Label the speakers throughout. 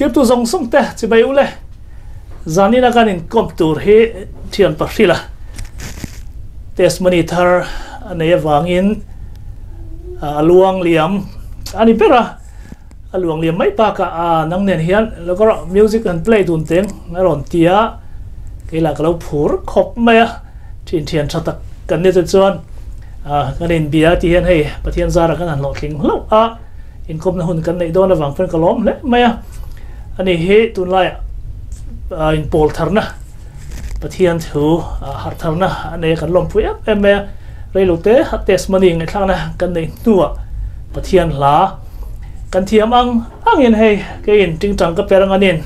Speaker 1: Thlirtu zawng zawng te chibai u le. Zanina kan inkawm tur hi thian pahrila testimony thar a nei avangin a luang liam a ni ber a. A luang liam mai bakah a nang nen hian lo music han play dun teng a rawn ti a, kei lah ka lo phur khawp mai a, thian thian tha tak kan ni te chuan kan inbia ti hian hei Pathian zara kan han hlawhtling hlauh a, inkawmna hun kan neih dawn avang chuan ka lawm hle mai a, ani hi tunlaiah inpawl tharna Pathian thu harh tharna a nei a kan lawmpui em em mai a, reilote testimony ngaihthlakna kan neih hnuah Pathian hla Kan thiam ang angin hei keiin tingtang ka per anganin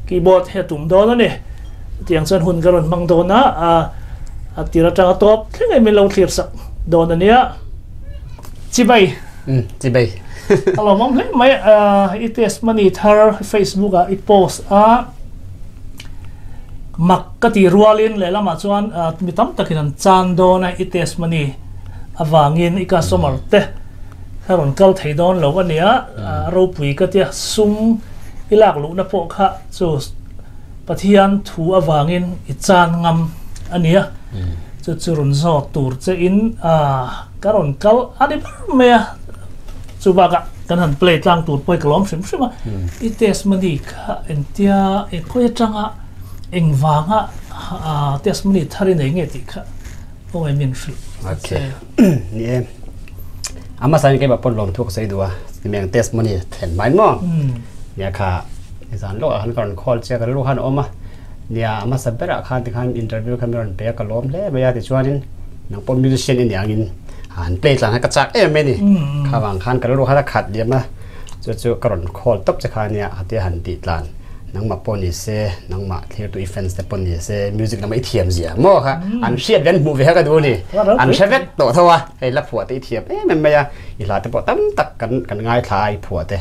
Speaker 1: keyboard hi a tum dawn a ni. Chutiang chuan hun ka rawn hmang dawn a, a tir atang a tawp thleng in min lo thlir sak dawn a nia. Chibai.
Speaker 2: Umm chibai.
Speaker 1: A lawmawm hle mai i testimony thar Facebook ah i post a, mak ka tih rualin lehlamah chuan mi tam takin an chan dawn a i testimony avangin i customer te Ka rawn kal thei dawn lo a nia, a ropui ka tia sum i lak luhna pawh kha chu Pathian thu avangin i chan ngam a nia, chu chu rawn zawt tur che in ka rawn kal a ni ber mai a, chu bakah kan han play tlang tur pawh hi ka lawm hrim hrim a, i testimony kha engtia engkhawi atanga engvanga testimony thar i nei nge tih kha Aw min hrilh.
Speaker 2: Okay. Ni e. Ama sain ke ba pon lom thu ka sei duwa. Ni meng testimony thlen mai mo. Nia kha ni zan lo han kan call che ka lu han oma. Nia ama sa bera khan ti khan interview kha mi ron pe ka lom hle mai a ti chuanin nang pawh musician in yang in han play tlang ka chak em mai ni. Kha wang khan ka lu kha khat liam a. Chu chu ka rawn call tawp che kha nia a tia han tih tlan nangmah pawh ni se nangmah thlir tu i fans te pawh ni se music lama i thiam zia maw kha an hriat ve an hmuh ve kha ka duh a ni an hre vek tawh tho a hei la phuah te i thiam em em mai a i hla te pawh tam tak kan kan ngaithla a i phuah te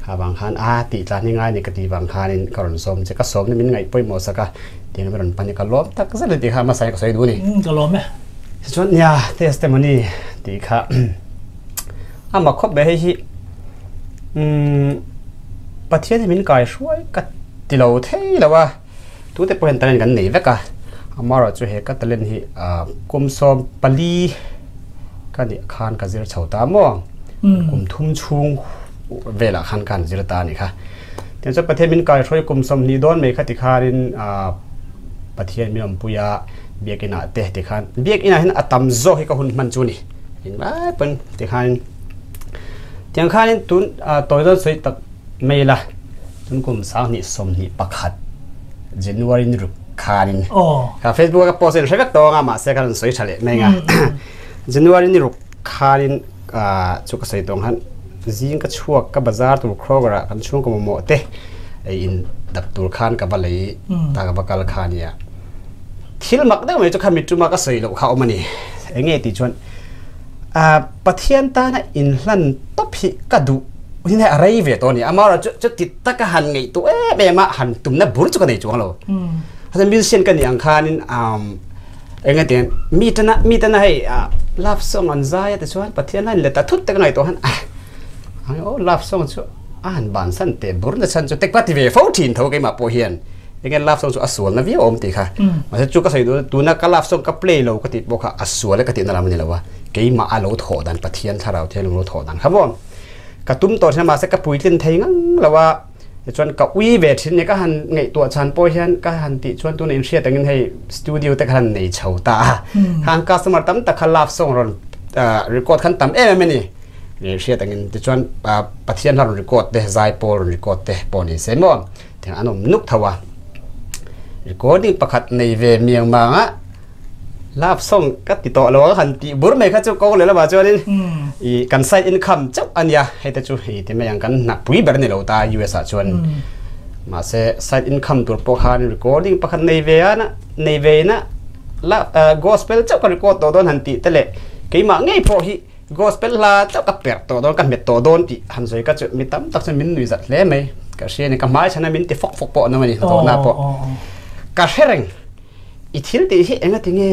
Speaker 2: kha vang khan a tih tlan hi ngai ni ka tih vang khanin ka rawn sawm che ka sawm na min ngaih pawimawh sak a tiang ka rawn pan hi ka lawm tak zet a ni tih kha hmasa in ka sawi duh a ni.
Speaker 1: Ka lawm e.
Speaker 2: Tichuan nia testimony tih kha Amah khawp mai hei hi umm Pathian hi min kai hruai ka ti lo thei lo a, tute pawh hian talent kan nei vek a, amaherawhchu he ka talent hi ah kum 14 ka nih khan ka zir chho ta maw, kum thum chhung velah khan ka han zir ta a nih kha. Tichuan Pathian min kai hruai kum 20 dawn mai kha tikhanin ah Pathian min awmpui a, biakinah te tikhan biakinah hian a tam zawk hi ka hun hman chu a ni. Engmai pawn tikhanin tiang khanin tun tawi dawn sawi tak mai ila tun kum 2021 January ni ruk khanin ka Facebook a ka post in hre vek tawng a mahse ka rawn sawi tha leh mai nga January ni ruk khanin chu ka sawi tawng khan zing ka chhuak ka bazar tur Kroger ah kan chhungkaw mamawh te ei in dap tur khan ka va lei ta ka va kal kha ania. Thil mak deuh mai chu kha mituma ka sawi loh kha a awm a ni. Enge tih chuan Pathian tana inhlan tawp hi ka duh hin hei a rei ve tawh a ni. Amaherawh chu chuti taka han ngaihtuah em em a han tumna bur chu ka nei chuang lo. Hasa musician ka nih ang khanin enge tih mi tana mi tana hei love song an zai a tichuan Pathian hian let a thut te ka ngaihtuah han ah love song chu a han bansan teh bur na chhan chu tek va ti ve fo thin tho keimah pawh hian. Enge love song chu a sual na viau awm tih kha. Mahse chu ka sawi duh tuna ka love song ka play lo ka tih pawh kha a sual e ka tihna lam a ni lo a. Keimah a lo thawh dan Pathian thlarau thianghlim lo thawh dan kha maw. Ka tum tawh thin a mahse ka puitlin thei ngang lo a. Tichuan ka ui ve thin ni ka han ngaihtuah chhan pawh hian ka han tih chuan tuna inhriat angin hei studio te kha han nei chho ta a. Khang customer tam tak kha love song rawn record khan tam em em a ni. Hriat angin tichuan Pathian hla rawn record te zaipawl rawn record te pawh ni se maw. Tiang an awm nuk tho a. Recording pakhat nei ve miang manga love song ka ti tawh lo a han tih bur mai kha chu ko leh lamah chuanin i kan side income chauh a nia hei te chu hei ti mai ang kan hna pui ber a ni lo ta US ah chuan mahse side income tur pawh khan recording pakhat nei ve a na nei ve ina la gospel chauh ka record tawh dawn han tih te leh keimah ngei pawh hi Gospel hla chauh ka perh tawh dawn, ka hmet tawh dawn tih han sawi ka chu mi tam tak chuan min nui zat hle mai. Ka hria ni, ka hmai chhana min ti fawk fawk pawh an awm a ni, hnathawhna pawh. Ka hre reng, i thil tih hi enga ti nge?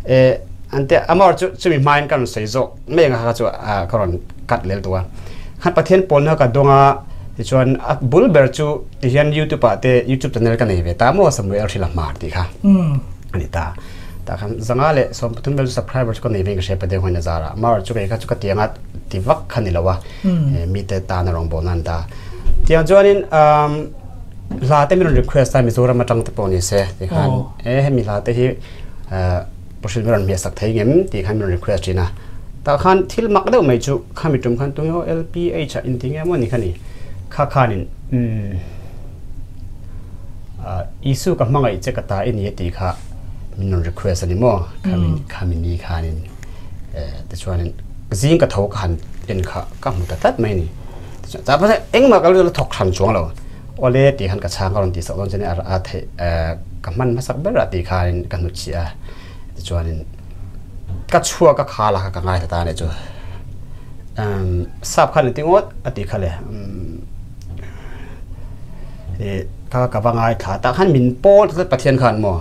Speaker 2: Eh, an tia, amah chu chumi hmain ka rawn sawi zawk mai anga kha chu ka rawn cut lel tawh a. Khan Pathian pawlna ka dawng a, Tichuan a bul ber chu tihian youtube ah te youtube channel ka nei ve ta maw Samuel Hrila Hmar tih kha a ni ta. Tah khan 113 vel chu subscriber chu ka nei vein ka hria Pathian huain a zar a. Amaherawhchu chu kei kha chu ka tianga ti vak kha ni lo a, mite tana rawngbawlna an ta. Tiang chuanin hla te min rawn request a Mizoram atang te pawh ni se tikhan e hemi hla te hi Pu Hrilh min rawn hmiah sak thei ngem tih khan min rawn request thin a. Tah khan thil mak deuh mai chu khami tum khan tunge aw LPH ah inti nge maw ni kha ni kha khanin umm Isu ka hmangaih che ka ta i ni a tih kha min rawn request a ni maw khami khami ni khanin tichuanin zing ka tho ka han en kha ka hmu ta tlat mai a ni. Tichuan tah pawh engmah ka la thawk hran chuang lo. Awle tih khan ka chhang ka rawn tih sak dawn chuan a theih ka hman hmasak ber a tih khanin ka hnutchhiah a tichuanin ka chhuak a khal a kha ka ngaithla ta a nih chu sap khan engtin ngawt a tih kha le ih ka ka va ngaithla tah khan min pawl tlat Pathian khan maw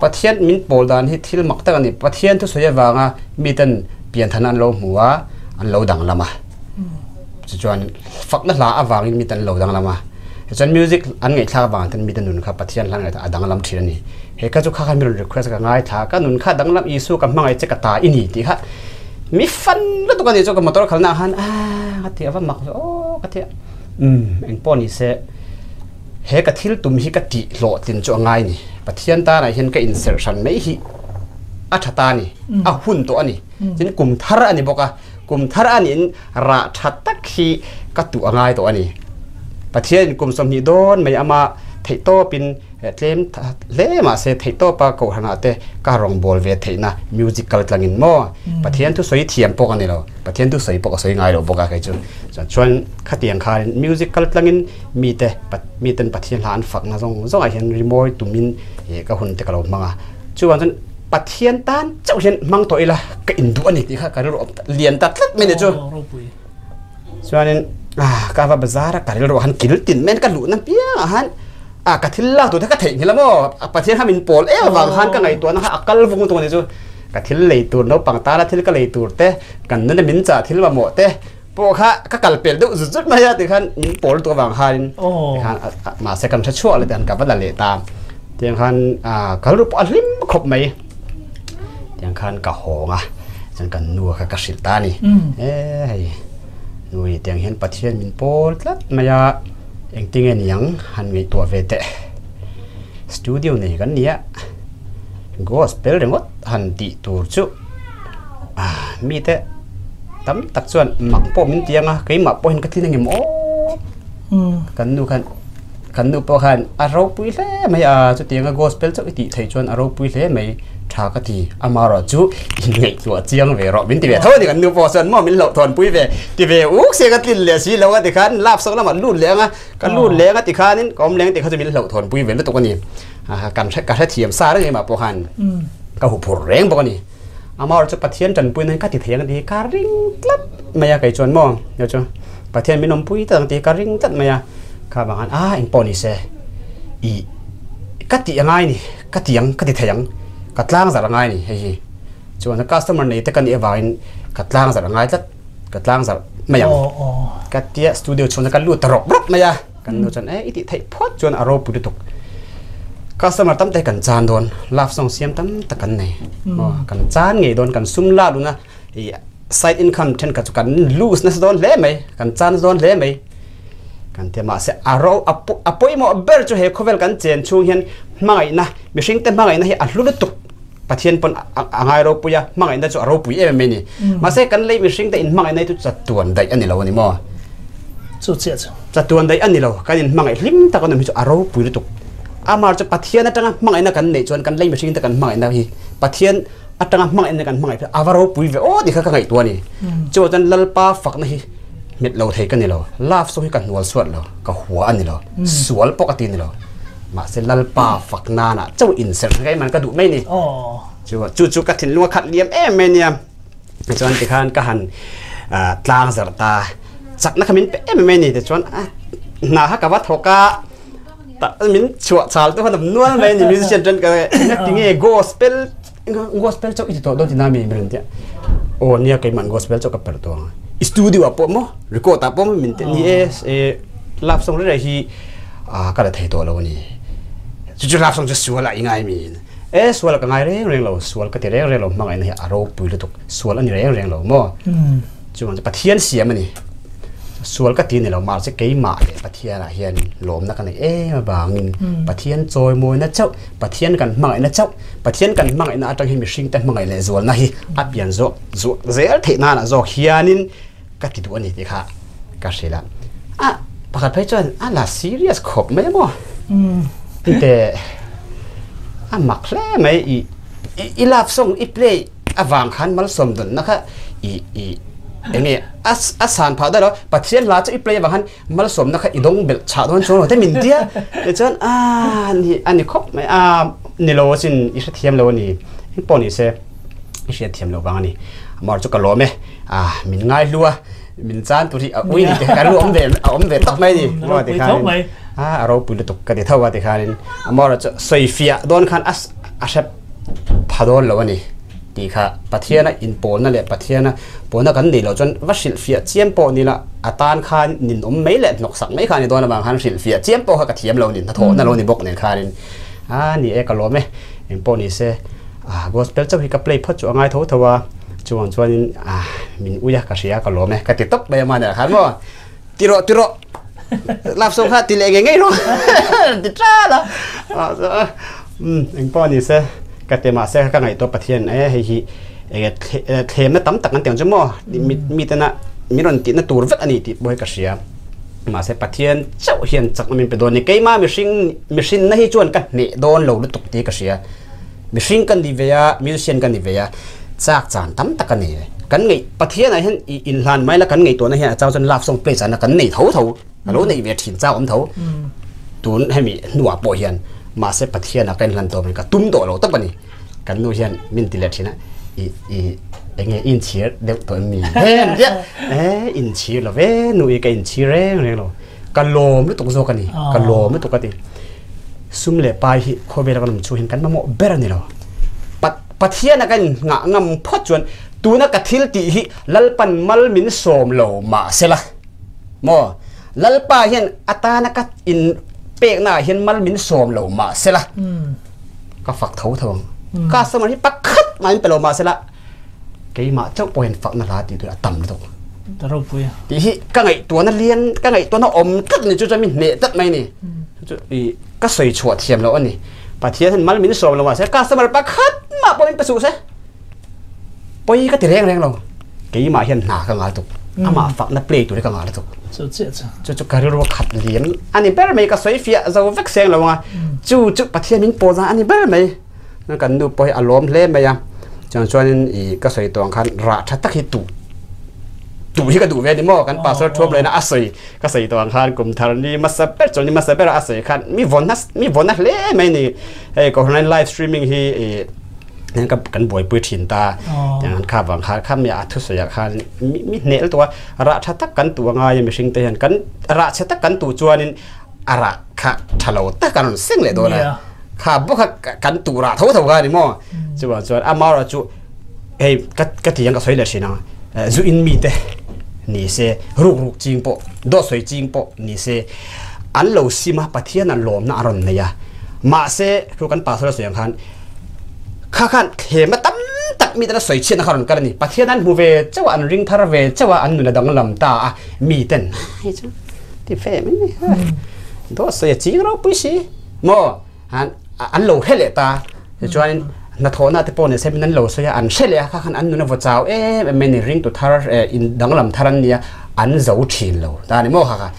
Speaker 2: Pathian min pawl dan hi thil mak tak a ni Pathian thusawi avanga miten pianthana an lo hmu a an lo danglam a. Tichuan fakna hla avangin mite an lo danglam a, tichuan music an ngaihthlak avang ten mite nun kha Pathian hla ngaihthla a danglam thin a ni. He kha chu kha khan mi rawn request a ka ngaithla a, ka nun kha danglam Isu ka hmangaih che ka ta i ni tih kha mi fan lutuk a ni chu ka motor khalna ah khan aaa ka ti a va mak ve aw ka ti a, umm engpawh ni se he ka thil tum hi ka tih hlawhtlin chu a ngai ni, Pathian tanah hian ka inserh hran mai hi a tha ta a ni, a hun tawh a ni, tin kum thar a ni bawk a. Kum thar a niin rah tha tak hi ka tuh a ngai tawh a ni. Pathianin kum 20 dawn mai ama theihtawpin tlem hle mahse theihtawpa kohhranah te ka rawngbâwl ve theihna music kal tlangin maw Pathian thusawi thiam pawh ka ni lo, Pathian thusawi pawh ka sawi ngai lo bawk a kei chu. Chuan khatiang khanin music kal tlangin mite miten Pathian hla an fakna zawng zawngah hian rimawi tumin ka hun te ka lo hmang a. Chuvang chuan Pathian tan chauh hian hmang tawh ila ka induh a ni tih kha ka rilru awm lian ta tlat mai ni chu. Chuanin ka va bazar a ka rilru ah khan kil tin mai ka luhna piang ah khan a ka thil lak tur te ka theihnghilh a maw Pathian kha min pawl em avang khan ka ngaihtuahna kha a kal vung tung a ni chu. Ka thil lei tur naupang tana thil ka lei tur te kan nuna min chah thil mamawh te pawh kha ka kal pel deuh zut zut mai a tikhan min pawl lutuk avang khanin tikhan mahse kan hre chhuak leh te han ka va la leh ta tiang khan ka rilru pawh a hlim khawp mai tiang khan ka hawng a chuan kan nu kha ka hrilh ta a ni e hei nui tiang hian Pathian min pawl tlat mai a engtinge niang han ngaihtuah ve teh studio nei kan nia gospel ringawt han tih tur chu mite Tam tak chuan mak pawh min ti ang a, keimah pawhin ka tlin angem aw. Kan nu khan kan nu pawh khan a ropui hle mai a, chutianga gospel chauh i tih theih chuan a ropui hle mai tha ka ti. Amaherawh chu inngaihtuah chiang ve rawh min ti ve tho a ni kan nu pawh chuan maw min hlauhthawnpui ve ti ve uk se ka tlin leh si lo a ti khan lap sawk lamah lut leh ang a, ka lut leh ang a ti khanin ka awm leng tih kha chu min hlauhthawnpui ve lutuk a ni. Kan hre ka hrethiam sa reng engmah pawh khan ka huphurh reng bawk a ni. Amah chu Pathian tanpui nan ka ti thei ang tih hi ka ring tlat mai a kei chuan maw hei chu Pathian min awmpui tlat ang tih hi ka ring tlat mai a kha vang khan a engpawh ni se ih ka tih a ngai ni ka ti ang ka ti thei ang ka tlang zarh a ngai ni hei hi chuan customer nei te ka nih avangin ka tlang zarh a ngai tlat ka tlang zarh mai ang ka tia studio chhunga ka lut ta rawk rawk mai a. Kan nu chuan e i tih theih phawt chuan a ropui lutuk. Customer tam te kan chan dawn, love song siam tam tak kan nei. Aw kan chan ngei dawn, kan sum la luna i side income thenkhat chu kan lose nasa dawn hle mai, kan chan nasa dawn hle mai. Kan tia mahse a ro a pawimawh ber chu he khawvel kan chen chhung hian hmangaihna, mihring te hmangaihna hi a hlu lutuk. Pathian pawn a ngai ropui a, hmangaihna chu a ropui em em mai a ni. Mahse kan lei mihring te inhmangaihna hi chu chatuan daih a ni lo a ni maw?
Speaker 1: Chu chiah chu.
Speaker 2: Chatuan daih a ni lo, kan inhmangaih hlim tak a awm hi chu a ropui lutuk. Amah chu Pathian atanga hmangaihna kan neih chuan kan lei mihring te kan hmangaihna hi Pathian atanga hmangaihna kan hmangaih a va ropui ve aw tih kha ka ngaihtuah a ni. Chuvang chuan Lalpa fakna hi hmet lo thei ka ni lo, love song hi ka hnual suat lo, ka hua a ni lo, sual pawh ka ti a ni lo. Mahse Lalpa fak nana chauh inserh kha keimah ka duh mai ni. Chu chu chu ka thinlung a khat liam em mai nia. Tichuan tikhan ka han tlang zarh ta chakna kha min pe em mai ni. Tichuan hna kha ka va thawk a min chhuah chal te khan nual mai ni musician ten ka tinge gospel gospel chauh i ti tawh dawn tina mi min rawn tia. Aw nia keimah gospel chauh ka perh tawh ang. Studio ah pawh maw record ah pawh maw min ti ni e. Love song re hi a ka la thei tawh lo a ni. Chu chu love song chu sual ah i ngai mi in. E sual ka ngai reng reng lo, sual ka ti reng reng lo, hmangaihna hi a ropui lutuk, sual a ni reng reng lo maw? Chuan chu Pathian siam a ni. Sual ka ti ni lo, mahse keimah leh Pathianah hian lawmna ka nei em avangin Pathian chawimawina chauh, Pathian kan hmangaihna chauh, Pathian kan hmangaihna atang hi mihringte hmangaih leh zualna hi a pian zawk zuah zel theih nanah zawk hianin ka ti duh a ni tih kha ka hrilh a. A pakhat phei chuan a la serious khawp mai maw? Tih a mak hle mai i i love song i play avang khan malsawm dawnna kha i i enge a a san phah daih lo Pathian hla chu i play avang khan malsawmna kha i dawng belh chhah dawn chuang lo te min tia tichuan a ni a ni khawp mai a ni lo asin i hrethiam lo a ni engpawh ni se i hriatthiam loh vang a ni amah chu ka lawm e a min ngai hlu a min chan tur hi a ui ni te ka ru awm ve a awm ve tawp mai ni maw ti khan a a ropui lutuk ka ti tho a ti khanin amah chu sawi fiah dawn khan a a hre pha dawn lo a ni tih kha Pathiana inpawlna leh Pathiana pawlna kan neih loh chuan va hrilhfiah chiam pawh ni la a tan khan ninawm mai leh hnawksak mai kha a ni dawn avang khan hrilhfiah chiam pawh kha ka thiam lo a ni hnathawhna lo ni bawk nen khanin a ni e ka lawm e engpawh ni se a gospel chauh hi ka play phawt chu a ngai tho tho a chuvang chuanin a min ui a ka hria ka lawm e ka ti tawp mai a mahni ah khan maw Ti rawh, ti rawh. Love song kha ti leh ngei ngei rawh. Ti ṭal a. Eng pawh ni se, ka ti mahse ka ngaihtuah Pathian e hei hi enge thlemna tam tak an ti ang chu maw? Mi tena min rawn tihna tur vek a ni tih pawh hi ka hria. Mahse Pathian chauh hian chakna min pe dawn a ni. Keimah mihring mihrinna hi chuan ka hneh dawn lo lutuk tih ka hria. Mihring ka ni ve a, musician ka ni ve a, chak chan tam tak a nei ve. Kan ngaih, Pathianah hian i inhlan mai la, kan ngaihtuahna hian a chau chuan love song play chana kan nei tho tho, a lo neih ve thin chau awm tho. Tun hemi hnuah pawh hian mahse Pathianah ka inhlan tawp in ka tum tawh lo tawp a ni. Kan nu hian min ti leh thin a, i i enge i inchhir deuh tawh em mi? He tia, e inchhir lo ve nu i ka inchhir reng reng lo. Ka lawm lutuk zawk a ni, ka lawm lutuk a ti. Sum leh pai hi khawvela kan awm chhung hian kan mamawh ber a ni lo. Pathiana kan inngah ngam phawt chuan tuna ka thil tih hi Lalpan mal min sawm lo mah sela maw? Lalpa hian atana ka in peknaah hian mal min sawm lo mah sela ka fak tho tho ang. Customer hi pakhat mah in pe lo mah sela keimah chauh pawh hian fakna hla tih tur a tam lutuk.
Speaker 1: Ta ropui a.
Speaker 2: Tih hi ka ngaihtuahna lian, ka ngaihtuahna awm tlat ni chu chuan min hneh tlat mai ni. Chu i ka sawi chhuah thiam loh a ni. Pathian hian mal min sawm lo mahse customer pakhat mah pawh min pe suh se. Pawi ka ti reng reng lo. Keimah hian hna ka ngal tuk. Amah fakna play tur hi ka ngal tuk.
Speaker 1: Chu chiah chu.
Speaker 2: Chu chu ka rilru khat lian a ni ber mai ka sawi fiah zo vek seng lo anga. Chu chu Pathian min pawl dan a ni ber mai. Kan nu pawh hi a lawm hle mai a, chuan chuanin ih ka sawi tawh ang khan rah tha tak hi tuh tuh hi ka duh ve a ni maw kan pastor thuam lehna a sawi ka sawi tawh ang khan kum thar ni hmasa ber chuan ni hmasa bera a sawi khan mi vawn mi vawn na hle mai a ni hei kohhran live streaming hi ih nen ka kan buaipui thin ta tiang kha vang khan kha mi a thusawi ah khan mi mi hneh lutuk a rah tha tak kan tuh angai a mihring te hian kan rah chhe tak kan tuh chuanin a rah kha tha lo tak a rawn seng leh dawn a kha bawk kha kan tuh rah tho tho kha a ni maw chuvang chuan amaherawh chu hei ka ka ti ang ka sawi leh thin ang zu in mi te ni se ruk ruk ching pawh dawt sawi ching pawh ni se an lo sim a Pathian an lawmna a rawn nei a mahse thu kan pastor a sawi ang khan kha khan thlem a tam tak mi tena sawi chhiatna kha rawn kal a ni Pathian an hmu ve chauh a an ring thar ve chauh a an nun a danglam ta a mi ten hei chu Ti fe mai mai ha. Dawt sawi a ching ropui si. Maw an an lo hre leh ta. Tichuanin hnathawhna te pawh ni se min an lo sawi a, an hre leh a, kha khan an nun a vaw chau em em mai ni, ringtu thar in danglam thar an nia, an zo thin lo ta ni maw kha kha.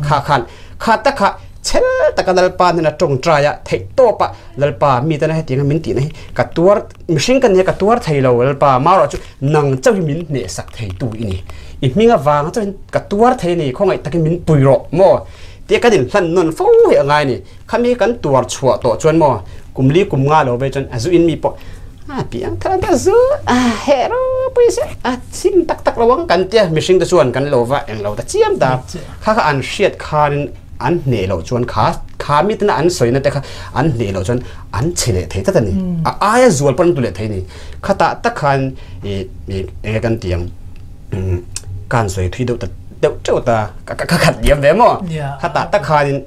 Speaker 2: Kha khan kha tak kha chhel taka Lalpa hnena tawngtai a theih tawp a, Lalpa mi tana hetianga min tihna hi ka tuar mihring ka nia ka tuar thei lo Lalpa marawh chu nang chauh hi min hnehsak thei tu i ni. I hming avang chauhin ka tuar thei a ni, khawngaih takin min pui rawh maw tia kan inhlan nawn fo hi a ngai a ni. Khami kan tuar chhuah tawh chuan maw kum li kum nga lo ve chuan a zu in mi pawh a piang thar ang ta zu a heh ropui se a chim tak tak lo ang kan tia mihring te chuan kan lo va eng lo ta chiam ta. Kha kha an hriat khanin an hneh loh chuan kha kha mi tena an sawina te kha an hneh loh chuan an chhe leh thei tlat a ni. A aia zual pawh an tu leh thei a ni. Khatah tak khan ih ih enge kan ti ang kan sawi thui deuh ta. deuh teuh ta ka ka khat liam ve maw khatah tak khanin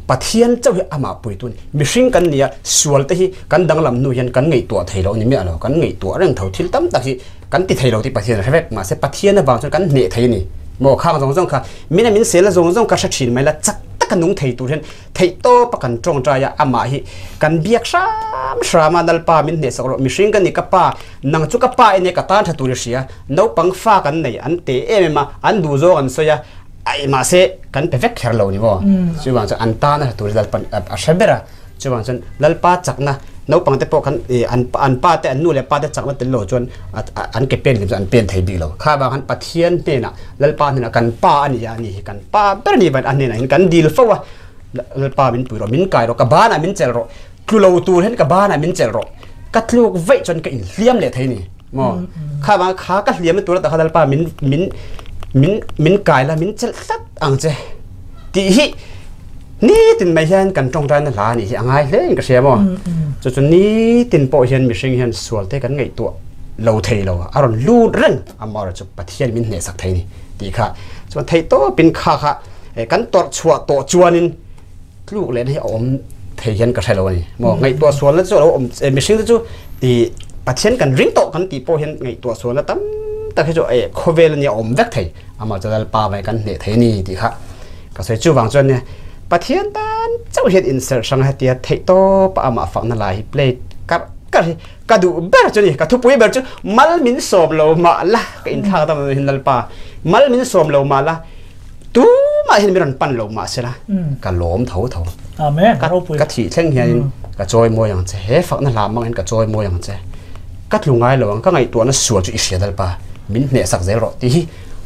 Speaker 2: Pathian chauh hi amah puitu a ni. Mihring kan nia, sual te hi kan danglam hnu hian kan ngaihtuah thei lo a ni miah lo. Kan ngaihtuah reng tho thil tam tak hi kan ti thei lo tih Pathian a hre vek. Mahse Pathian avang chuan kan hneh thei a ni. Maw khang zawng zawng kha min a min sel a zawng zawng kha hre thin mai la, chak taka nung thei tur hian theihtawpa kan tawngtai a, amah hi kan biak hram hram a, Lalpa min hnehsak rawh, mihring ka ni ka pa, nang chu ka pa i nia ka tan tha tur i hria, naupang fa kan nei an te em em a, an duh zawng an sawi a, Ai mahse kan pe vek kher lo ni maw? Chuvang chuan an tan a tur Lalpa a hre ber a, chuvang chuan Lalpa chakna naupang te pawh khan an an pa te an nu leh pa te chakna tel lo chuan an ke pen hlim chu an pen thei bik lo. Kha vang khan Pathian hnenah Lalpa hnenah kan pa a ni a, ani hi kan pa ber a ni vang a hnenah hian kan dil fo a, Lalpa min pui rawh, min kai rawh, ka banah min chelh rawh, tlu lo tur hian ka banah min chelh rawh, ka tluk vaih chuan ka inhliam leh thei a ni. Maw kha vang kha ka hliam na tur ta kha Lalpa min min min min kai la min chelh tlat ang che tih hi ni tin mai hian kan tawngtai na hla ni hi a ngai hle in ka hria maw chu chu ni tin pawh hian mihring hian sual te kan ngaihtuah lo thei lo a rawn lut reng amah chu Pathian min hnehsak thei ni tih kha chuan theih tawpin kha kha kan tawrh chhuah tawh chuanin tluk lehna hi a awm thei hian ka hre lo a ni. Maw ngaihtuah sualna chu a lo awm mihring te chu i Pathian kan ring tawh kan tih pawh hian ngaihtuah sualna tam tak hi chu e khawvel ania awm vek thei. Amah chu Lalpa mai kan hneh thei a ni tih kha ka sawi. Chuvang chuan nia Pathian tan chauh hian inserh hrang hetia theih tawp a amah fakna lai hi play karh karh hi ka duh ber chu a ni. Ka thupui ber chu mal min sawm lo mah la ka inthlak dam hin Lalpa mal min sawm lo mah la Tumah hian min rawn pan lo mah sela ka lawm tho tho.
Speaker 1: Amen.
Speaker 2: Ka ka thih thleng hianin ka chawi mawi ang che. He fakna hla hmangin ka chawi mawi ang che. Ka tlu ngai lo ang, ka ngaihtuahna sual chu i hria Lalpa, min hnehsak zel rawh tih hi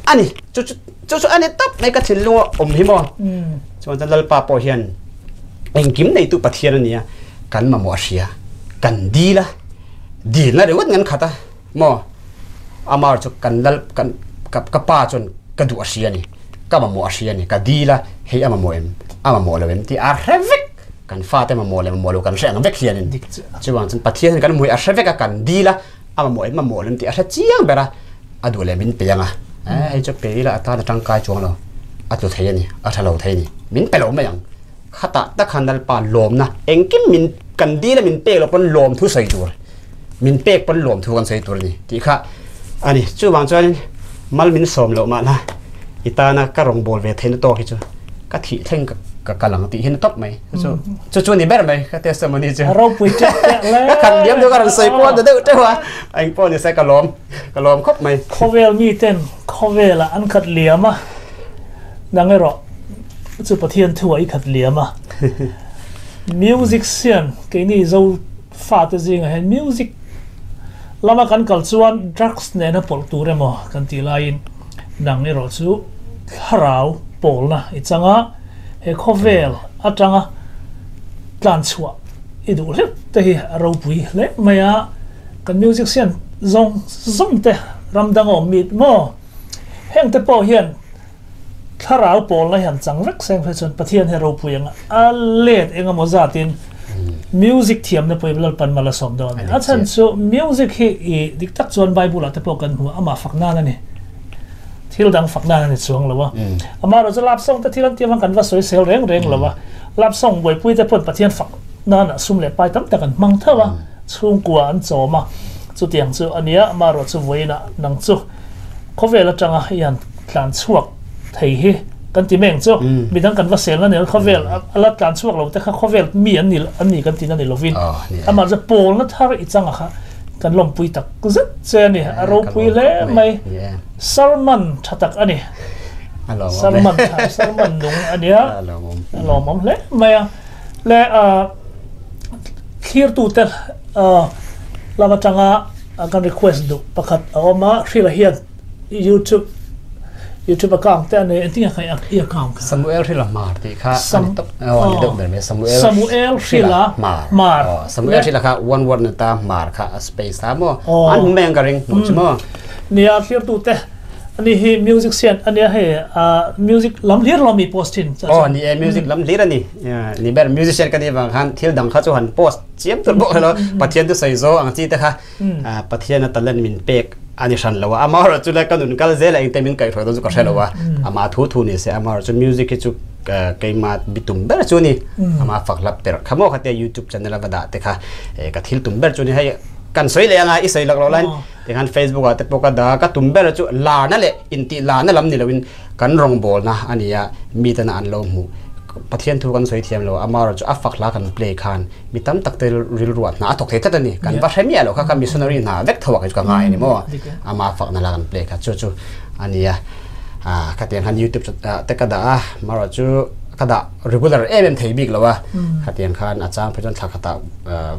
Speaker 2: a ni. Chu chu chu chu a ni tawp mai ka thinlunga awm hi maw. Chuan chuan Lalpa pawh hian engkim neitu Pathian a ni a, kan mamawh a hria, kan dil a, dilna ringawt ngan khat a. Maw? Amar chu kan lal kan ka ka pa chuan ka duh a hria a ni, ka mamawh a hria a ni, ka dil a, hei a mamawh em, a mamawh lo em tih a hre vek, kan fate mamawh leh mamawh lo kan hre ang vek hianin chuvang chuan Pathian hian kan hmuh hi a hre vek a, kan dil a, a mamawh em mamawh lo em tih a hre chiang ber a, a duh leh min pe ang a, hei chu pe ila a tan a tangkai chuang lo, a tlu thei a ni, a tha lo thei a ni, min pe lo mai ang. Khatah tak khan Lalpa lawmna engkim min kan dil a min pek loh pawn lawm thu sawi tur. Min pek pawn lawm thu kan sawi tur a ni tih kha a ni. Chuvang chuanin mal min sawm loh mahna i tana ka rawngbâwl ve theihna tawk hi chu ka thih thleng ka kal ang tih hi na tawp mai. Chu chu chu a ni ber mai ka testimony chu.
Speaker 1: A ropui teuh teuh le.
Speaker 2: Ka khat liam deuh ka rawn sawi kual ta deuh teuh a, eng pawh ni se ka lawm ka lawm khawp mai.
Speaker 1: Khawvel miten khawvelah an khat liam a, nang erawh chu Pathian thuah i khat liam a. Music sian keini Zo Fate zingah hian music lama kan kal chuan drugs nena pawlh tur emaw kan tih laiin nang erawh chu thlarau pawlna i chang a, he khawvel atanga tlan chhuah i duh hlek te hi a ropui hle mai a, kan music sian zawng zawng te ram dang a awm mit maw? Heng te pawh hian Thlarau pawlna hian chang vek seng phei chuan Pathian hi ropui anga a let engemaw zatin music thiamna pawh hi Lalpan mal a sawm dawn a ni. A chhan chu music hi i dik tak chuan Bible ah te pawh kan hmu a, amah fak nan a ni. Thil dang fak nan a ni chuang lo a. Amaherawh chu lap song te thil an tih avang kan va sawi sel reng reng lo a. Lap song buaipui te pawhin Pathian fak nana sum leh pai tam tak an hmang tho a, chhungkua an chawm a. Chutiang chu a nia, amaherawh chu vawiinah nang chu Khawvel atanga i han tlan chhuak thei hi kan ti meng chu midang kan va selna ni lo khawvel a la tlan chhuak lo te kha khawvel mi an ni an ni kan tina ni lovin amah chu pawlna thar i changa kha kan lawmpui tak zet che a ni a ropui hle mai sermon tha tak a ni sermon tha sermon nung a nia a lawmawm hle mai a le thlirtute lam atanga Kan request duh pakhat a awm a, Hrila hian YouTube YouTube account te a nei, engtin nge kha i account kha?
Speaker 2: Samuel Hrila Hmar tih kha a ni tawp, aw a ni deuh ber mai,
Speaker 1: Samuel Samuel Hrila
Speaker 2: Hmar, aw Samuel Hrila kha one word ni ta, Hmar kha a space ta maw, an hmu mai ang ka ring, hmuh chu maw?
Speaker 1: Nia, thlirtute Ani hi music sian ania hei music lam hlir lo mi post thin.
Speaker 2: Oh ni e music lam hlir ani. Ni ber musician ka ni wang khan thil dang kha chu han post chiam tur bawk lo. Pathian tu sawi zo ang chi te kha Pathian a talent min pek. Ani hran lo a amah chu le ka nun kal zel a engte min kaihhruai dawn chu ka hre lo a ama thu thu ni se amah chu music hi chu keima bitum ber chu ni ama fak hlap per kha maw khatia youtube channel a va dah te kha ka thil tum ber chu ni hei kan sawi leh anga i sawi lak lo lain tikhan facebook ah te pawh ka dah ka tum ber chu larna leh intih larna lam ni loin kan rawngbawlna ania mi tana an lo hmuh Pathian thu kan sawi thiam lo amah chu a fak hla kan play khan mi tam tak te rilruah hna a thawk thei tlat a ni. Kan va hre miah lo kha kha missionary hna vek tho ah kei chu ka ngai a ni maw. Ama fakna la kan play kha chu chu a ni a. Ah khatiang khan YouTube te ka dah a, marawh chu ka dah regular em em thei bik lo a. Khatiang khan a chang phei chuan thla khatah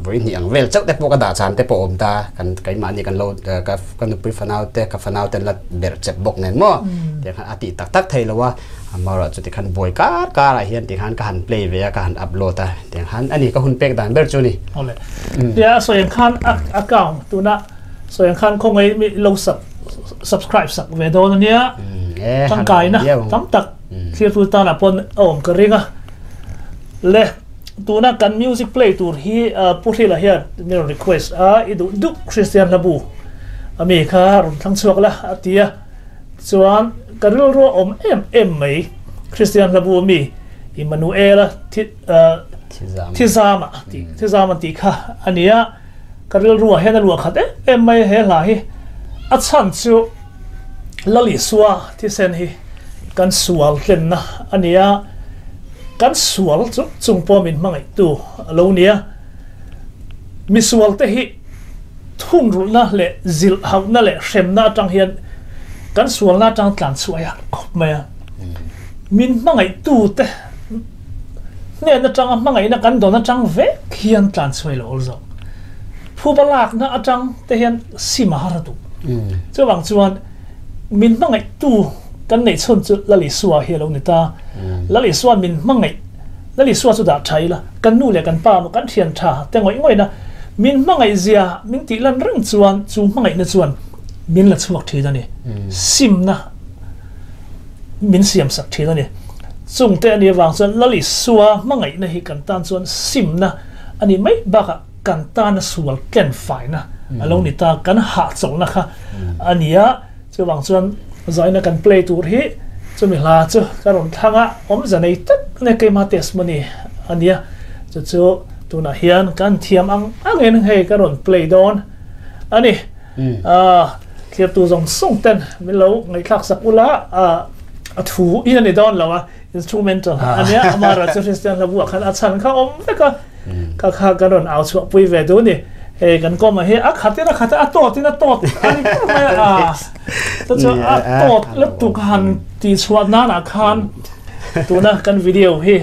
Speaker 2: vawi hnih ang vel chauh te pawh ka dah chan te pawh a awm ta. Kan keimahni kan lo ka ka nupui fanau te ka fanau te an la berh chep bawk nen maw. Tiang khan a tih tak tak thei lo a. Amarawh chu tikhan buai kar karah hian tikhan ka han play ve a, ka han upload a, tiang khan a ni ka hun pek dan ber chu ni.
Speaker 1: Awle. Tia sawi ang khan account tuna sawi ang khan khawngaih mi lo sub subscribe sak ve dawn ania. Tangkaina tam tak thlir tu tan ah pawn a awm ka ring a. Le tuna kan music play tur hi Pu Hrila hian min rawn request a, i duh duh Christian hlabu ami kha rawn thlang chhuak la a ti a. Chuan ka rilru a awm em em mai, Kristian hlabu mi Immanuela thi thizama tih thizama tih kha a ni a, ka rilruah hian a luah khat em em mai he hla hi. A chhan chu Lal Isua thisen hi kan sual tlenna a ni a, kan sual chu chung pawh min hmangaihtu a lo ni a, misualte hi Thunrulhna leh zilh hauhna leh hremna atang hian kan sualna atang tlan chhuah a khawp mai a. Min hmangaihtute hnen atanga hmangaihna kan dawn atang vek hian tlan chhuah i lo awl zawk. Phuba lakna atang te hian sim a har a duh. Chuvang chuan min hmangaihtu kan neih chhun chu Lal Isua hi a lo ni ta. Lal Isua min hmangaih Lal Isua chu dah tha ila, kan nu leh kan pa emaw kan thian tha te ngawih ngawihna min hmangaih zia min tih lan reng chuan chu hmangaihna chuan min la chhuak thin a ni. Simna min siam sak thin a ni. Chungte a nih avang chuan Lal Isua hmangaihna hi kan tan chuan simna a nih mai bakah kan tana sual ken faina a lo ni ta, kan hahchawlhna kha a ni a. Chuvang chuan zaina kan play tur hi chumi hla chu ka rawn thlang a, awmze nei tak ania keima testimony a nia, chu chu tunah hian kan thiam ang angin hei ka rawn play dawn a ni. Thlirtu zawng zawng ten min lo ngaihthlak sak ula, a thu in a ni dawn lo a, instrumental a nia, amah chu Christian hla buah khan a chhan kha awm vek a. Ka kha kan rawn au chhuah pui ve duh ni. Hei kan kawm ah hi a khat in a khat a, a tawt in a tawt a ni ber mai a. Chu chu a tawt lutuk han tih chhuah nan ah khan tuna kan video hi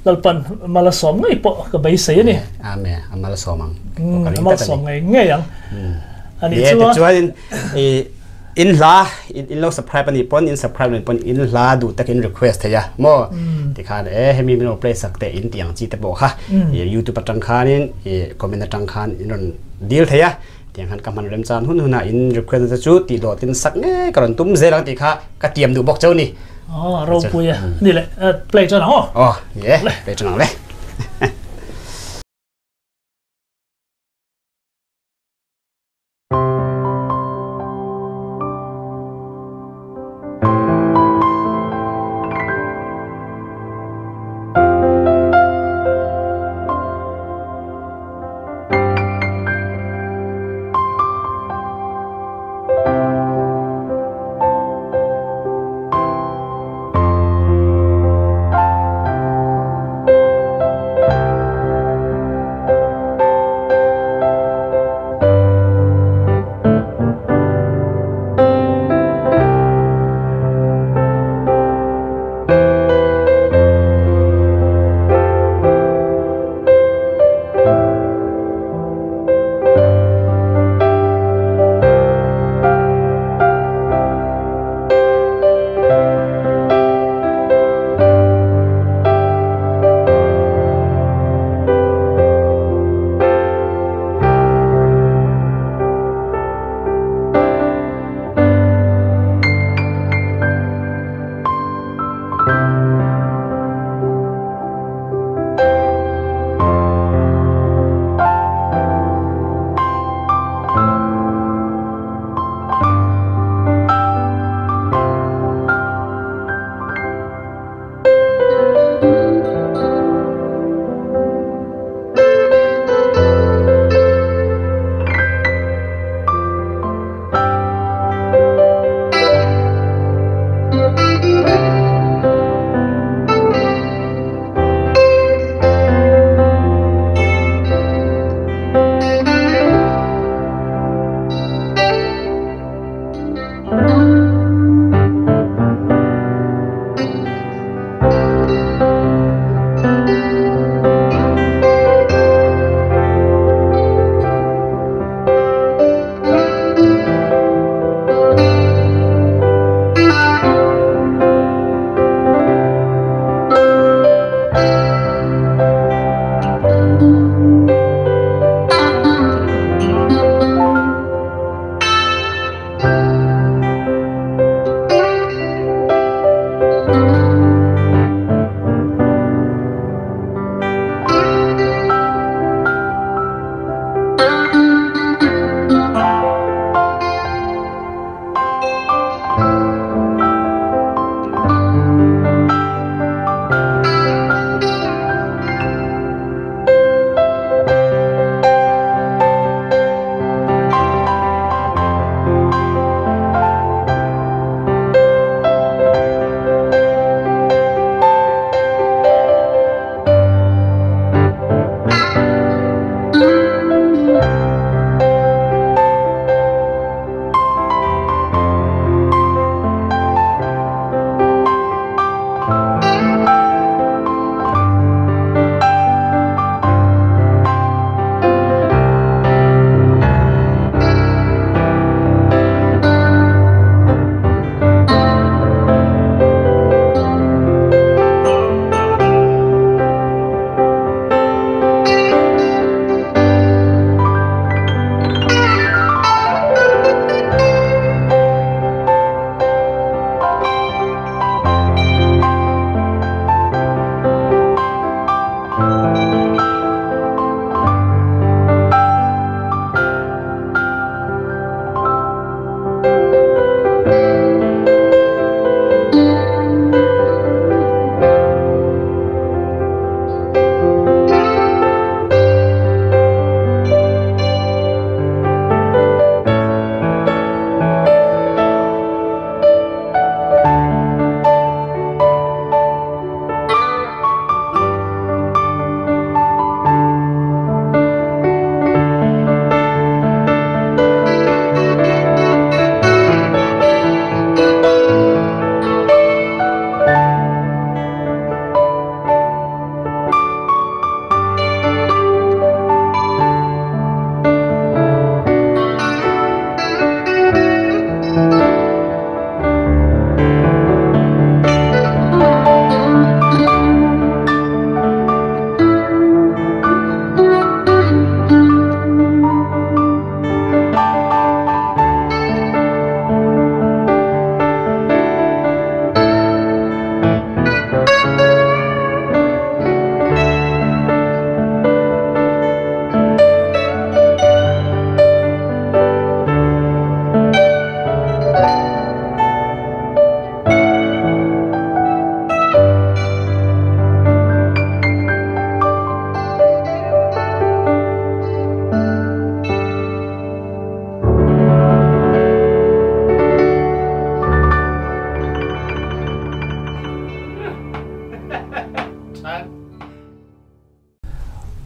Speaker 1: Lalpan mal a sawm ngei pawh ka beisei a ni.
Speaker 2: Amen, a mal a sawm ang.
Speaker 1: A mal sawm ngei ngei ang. A nih chuan.
Speaker 2: Tichuan In hla in lo subscribe ani pawn in subscribe ni pawn in hla duh tak in request thei a maw tikhan e hemi min lo play sak teh in tih ang chi te pawh kha youtube atang khanin i comment atang khan in rawn deal thei a tiang khan ka hman rem chan hun hunah in request na te chu tih hlawh tin sak ngei ka rawn tum zel ang tih kha ka tiam duh bawk cheu ni.
Speaker 1: Aw ropui a ni le play chuan ang aw.
Speaker 2: Aw ni e play chuan ang le.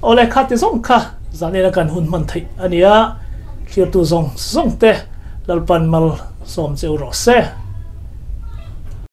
Speaker 1: Awle kha ti zawng kha zanina kan hun hman theih a nia, thlirtu zawng zawng te Lalpan mal sawm cheu rawh se.